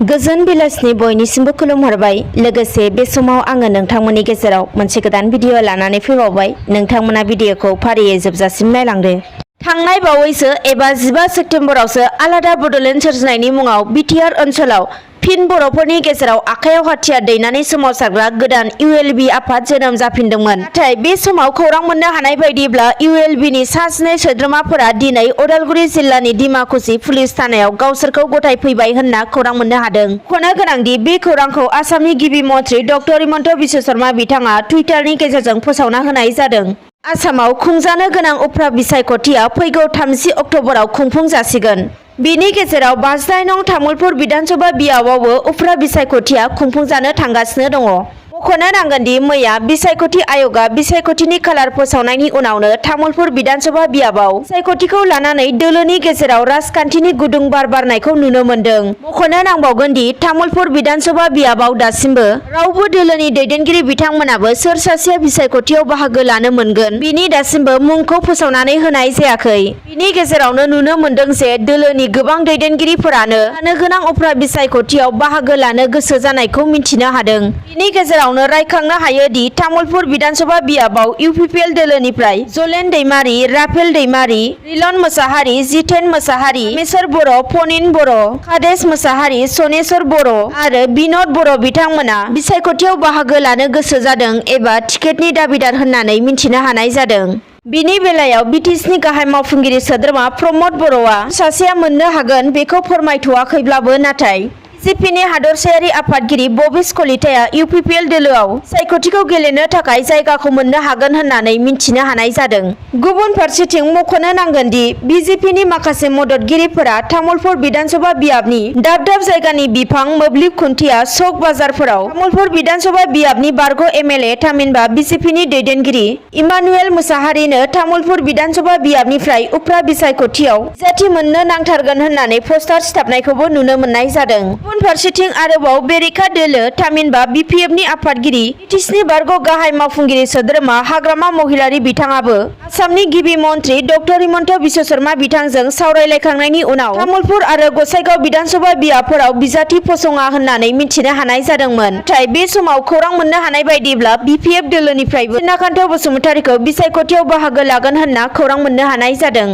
गोजोन बेलासिनि बयनिसिमबो खुलुमहरबाय। लोगोसे बे समाव आङो नोंथांमोननि गेजेराव मोनसे गोदान भिडिअ लानानै फैबावबाय। नोंथांमोना भिडिअखौ फारियै जोबजासिम नायलांदो। थांनाय बावैसो एबा 15 सेप्तेम्बरावसो आलादा बड'लेण्ड सोरजिनायनि मुङाव बिटिआर ओनसोलाव फिन बर'फोरनि गेजेराव आखायाव हाथियार दैनानै सोमावसारग्रा गोदान ULB आफाद जोनोम जाफिनदोंमोन। नाथाय बे समाव खौरां मोननो हानाय बायदिब्ला ULBनि सा 7 सोद्रोमाफोरा दिनै उदालगुरि जिल्लानि डिमाकुसि पुलिस थानायाव गावसोरखौ गथायफैबाय होनना खौरां मोननो हादों। मख'नो गोनांदि बे खौरांखौ आसामनि गिबि मन्थ्रि डक्टर हिमन्त बिश्व शर्मा बिथाङा टुइटारनि गेजेरजों फोसावना होनाय जादों। आसामाव खुंजानो गोनां उफ्रा बिसायख'थिया फैगौ 30 अक्ट'बराव खुंफुंजासिगोन। बिनि गेजेराव 52 नं तामुलपुर बिधानसभा बियाबावबो उफ्रा बिसायख'थिया खुंफुंजानो थांगासिनो दङ। मख'नो नांगोनदि मैया बिसायख'थि आय'गआ बिसायख'थिनि खालार फोसावनायनि उनावनो तामुलपुर बिधानसभा बियाबाव बिसायख'थिखौ लानानै दोलोनि गेजेराव राजखान्थिनि गुदुं बार बारनायखौ नुनो मोन्दों। मख'नो नांबावगोनदि तामुलपुर बिधानसभा बियाबाव दासिमबो रावबो दोलोनि दैदेनगिरि बिथांमोनाबो सोर सासेया बिसायख'थियाव बाहागो लानो मोनगोन बिनि दासिमबो मुंखौ फोसावनानै होनाय जायाखै। बिनि गेजेरावनो नुनो मोन्दों जे दोलोनि गोबां दैदेनगिरिफोरानो लानो गोनां उफ्रा बिसायख'थियाव बाहागो लानो गोसो जानायखौ मिन्थिनो हादों। बिनि गेजेराव रायखांनो हायोदि तामुलपुर बिधानसभा बियाबाव UPPL दोलोनिफ्राय जलेन दैमारि, राफेल दैमारि, रिलन मोसाहारि, जितेन मोसाहारि, मेसर बर', फनिन बर', खादेश मोसाहारि, सनेश्वर बर' आरो बिनद बर' बिथांमोना बिसायख'थियाव बाहागो लानो गोसो जादों एबा टिकेटनि दाबिदार होननानै मिन्थिनो हानाय जादों। बिनि बेलायाव बिटिसिनि गाहाय मावफुंगिरि सोद्रोमा प्रमद बर'आ सासेया मोननो हागोन बेखौ फोरमायथ'वाखैब्लाबो नाथाय बिजेपिनि हादरसायारि आफादगिरि बबिस कलिताया UPPL दोलोआव बिसायख'थिखौ गेलेनो थाखाय जायगाखौ मोननो हागोन होननानै मिन्थिनो हानाय जादों। गुबुन फारसेथिं मख'नो नांगोनदि बिजेपिनि माखासे मददगिरिफोरा तामुलपुर बिधानसभा बियाबनि दाब दाब जायगानि बिफां, मोब्लिब खुन्थिया, चक बाजारफोराव तामुलपुर बिधानसभा बियाबनि बारग' MLA थामहिनबा बिजेपिनि दैदेनगिरि इमानुएल मोसाहारिनो तामुलपुर बिधानसभा बियाबनिफ्राय उफ्रा बिसायख'थियाव बिजाथि मोननो नांथारगोन होननानै पस्टार सिथाबनायखौबो नुनो मोननाय जादों। गुबुन फारसेथिं आरोबाव बेरेखा दोलो थामहिनबा BPFनि आफादगिरि बिटिसिनि बारग' गाहाय मावफुंगिरि सोद्रोमा हाग्रामा महिलारि बिथाङाबो आसामनि गिबि मन्थ्रि डक्टर हिमन्त बिश्व शर्मा बिथांजों सावरायलायखांनायनि उनाव तामुलपुर आरो गसाइगाव बिधानसभा बियाबफोराव बिजाथि फसङा होननानै मिन्थिनो हानाय जादोंमोन। नाथाय बे समाव खौरां मोननो हानाय बायदिब्ला BPF दोलोनिफ्रायबो चिन्नाकान्त बसुमतारीखौ बिसायख'थियाव बाहागो लागोन होनना खौरां मोननो हानाय जादों।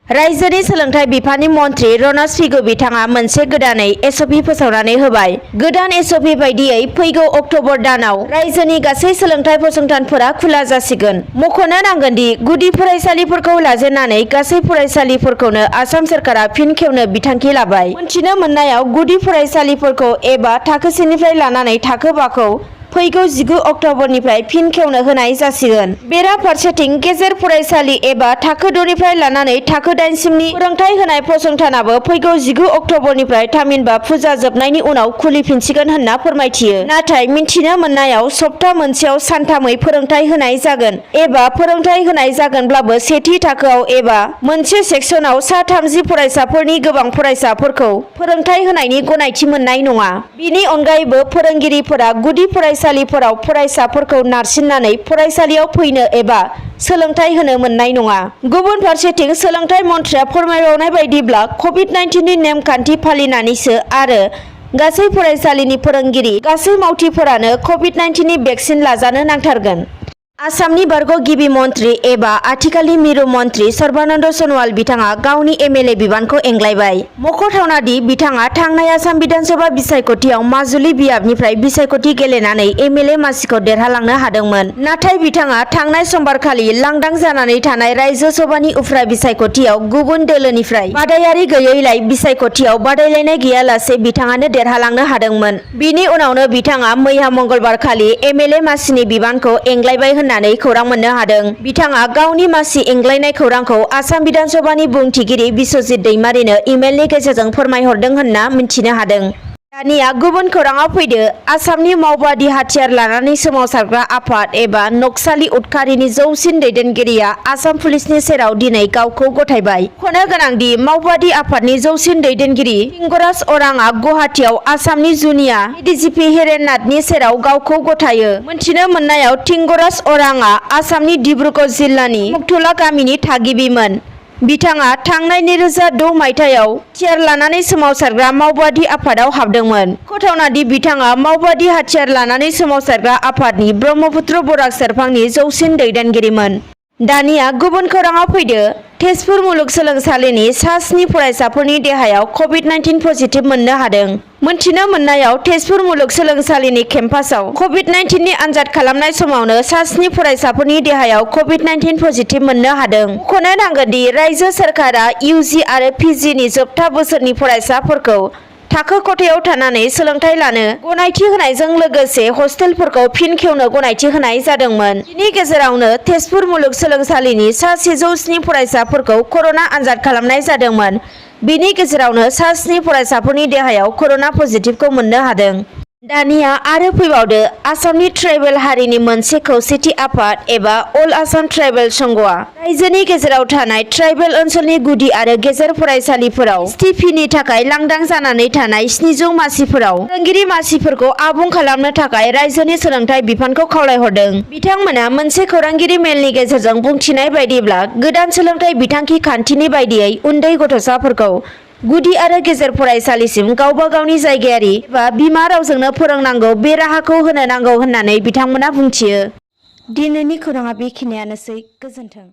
रायजोनि सोलोंथाइ बिफाननि मन्थ्रि रनज पेगु बिथाङा मोनसे गोदानै SOP फोसावनानै होबाय। गोदान SOP बायदियै फैगौ अक्ट'बर दानाव रायजोनि गासै सोलोंथाइ फसंथानफोरा खुला जासिगोन। मख'नो नांगोनदि गुदि फरायसालिफोरखौ लाजेननानै गासै फरायसालिफोरखौनो आसाम सोरखारा फिन खेवनो बिथांखि लाबाय। मोनथिनो मोननायाव गुदि फरायसालिफोरखौ एबा थाखो 1 निफ्राय लानानै थाखो 5 खौ फैगौ 19 अक्ट'बरनिफ्राय फिन खेवनो होनाय जासिगोन। बेराफारसेथिं गेजेर फरायसालि एबा थाखो 6 निफ्राय लानानै थाखो 8 सिमनि फोरोंथाइ होनाय फसंथानाबो फैगौ 19 अक्ट'बरनिफ्राय थामहिनबा फुजा जोबनायनि उनाव खुलिफिनसिगोन होनना फोरमायथियो। नाथाय मिन्थिनो मोननायाव सप्ता मोनसेयाव सानथामै फोरोंथाइ होनाय जागोन एबा फोरोंथाइ होनाय जागोनब्लाबो सेथि थाखोआव एबा मोनसे सेक्सनाव सा 30 फरायसाफोरनि गोबां फरायसाफोरखौ फोरोंथाइ होनायनि गनायथि मोननाय नङा। बिनि अनगायैबो फोरोंगिरिफोरा गुदि फरायसालिफोराव फरायसाफोरखौ नारसिननानै फरायसालियाव फैनो एबा सोलोंथाइ होनो मोननाय नङा। गुबुन फारसेथिं सोलोंथाइ मन्थ्रिया फोरमायबावनाय बायदिब्ला कभिड-19नि नेमखान्थि फालिनानैसो आरो गासै फरायसालिनि फोरोंगिरि गासै मावथिफोरानो कभिड-19नि भेक्सिन लाजानो नांथारगोन। आसामनि बारग' गिबि मन्थ्रि एबा आथिखालनि मिरु मन्थ्रि सर्बानन्द सन'वाल बिथाङा गावनि MLA बिबानखौ एंग्लायबाय। मख'थावनादि बिथाङा थांनाय आसाम बिधानसभा बिसायख'थियाव माजुलि बियाबनिफ्राय बिसायख'थि गेलेनानै MLA मासिखौ देरहालांनो हादोंमोन। नाथाय बिथाङा थांनाय समबारखालि लांदां जानानै थानाय रायजो सभानि उफ्रा बिसायख'थियाव गुबुन दोलोनिफ्राय बादायारि गैयैलाय बिसायख'थियाव बादायलायनाय गैयालासे बिथाङानो देरहालांनो हादोंमोन। बिनि उनावनो बिथाङा मैया मंगलबारखालि MLA मासिनि बिबानखौ एंग्लायबाय होननानै खौरां मोननो हादों। बिथाङा गावनि मासि एंग्लायनाय खौरांखौ आसाम बिधानसभानि बुंथिगिरि बिश्वजित दैमारिनो इमेलनि गेजेरजों फोरमायहरदों होनना मिन्थिनो हादों। दानिया गुबुन खौराङाव फैदो। आसामनि मावबादि हाथियार लानानै सोमावसारग्रा आफाद एबा नक्सालि उदखारिनि जौसिन दैदेनगिरिया आसाम पुलिसनि सेराव दिनै गावखौ गथायबाय। मख'नो गोनांदि मावबादि आफादनि जौसिन दैदेनगिरि थिंगराज अरांआ गुवाहाटीआव आसामनि जुनिया ADGP हिरेन नाथनि सेराव गावखौ गथायो। मोनथिनो मोननायाव थिंगराज अरांआ आसामनि डिब्रुगड़ जिल्लानि मुगथला गामिनि थागिबिमोन। बिथाङा थांनाय 2006 मायथाइयाव हाथियार लानानै सोमावसारग्रा मावबादि आफादाव हाबदोंमोन। खोथावनादि बिथाङा मावबादि हाथियार लानानै सोमावसारग्रा आफादनि ब्रह्मपुत्र बराक सेरफांनि जौसिन दैदेनगिरिमोन। दानिया गुबुन खौराङाव फैदो। तेजपुर मुलुगसोलोंसालिनि सा 7 फरायसाफोरनि देहायाव कभिड-19 पजिटिभ मोननो हादों। मोनथिनो मोननायाव तेजपुर मुलुगसोलोंसालिनि केम्पासआव कभिड-19 नि आनजाद खालामनाय समावनो सा 7 फरायसाफोरनि देहायाव कभिड-19 पजिटिभ मोननो हादों। मख'नो नांगोन दि रायजो सोरखारा UG आरो PG नि जोबथा बोसोरनि फरायसाफोरखौ थाखो खथायाव थानानै सोलोंथाइ लानो गनायथि होनायजों लोगोसे हस्टेलफोरखौ फिन खेवनो गनायथि होनाय जादोंमोन। बेनि गेजेरावनो तेजपुर मुलुगसोलोंसालिनि सा 107 फरायसाफोरखौ कर'ना आनजाद खालामनाय जादोंमोन। बेनि गेजेरावनो सा 7 फरायसाफोरनि देहायाव कर'ना पजिटिभखौ मोननो हादों। दानिया आरो फैबावदो आसामनि ट्राइबेल हारिनि मोनसे खौसेथि आफाद एबा अल आसाम ट्राइबेल संघआ रायजोनि गेजेराव थानाय ट्राइबेल ओनसोलनि गुदि आरो गेजेर फरायसालिफोराव STP नि थाखाय लांदां जानानै थानाय 700 मासिफोराव फोरोंगिरि मासिफोरखौ आबुं खालामनो थाखाय रायजोनि सोलोंथाइ बिफानखौ खावलायहरदों। बिथांमोना मोनसे खौरांगिरि मेलनि गेजेरजों बुंथिनाय बायदिब्ला गोदान सोलोंथाइ बिथांखि खान्थिनि बायदियै उन्दै गथ'साफोरखौ गुदि आरो गेजेर फरायसालिसिम गावबा गावनि जायगायारि एबा बिमा रावजोंनो फोरोंनांगौ बे राहाखौ होनो नांगौ होननानै बिथांमोना बुंथियो। दिनैनि खौराङा बेखिनियानोसै। गोजोन्थों।